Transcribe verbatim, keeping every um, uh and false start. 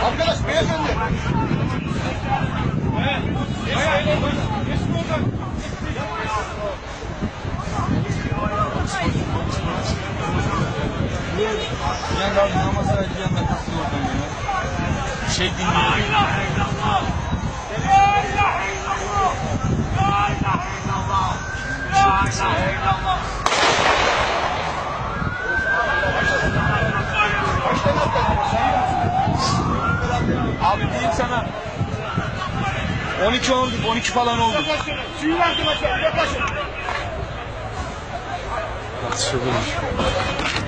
Arkadaş, beyefendi. Gel abi, namaz vereceğim ben, nasıl oradan ya? Şey dinliyorum. Abi diyeyim sana. On iki olduk, on iki falan olduk. Suyu verdim aşağı, yaklaşın. Bak, şurada.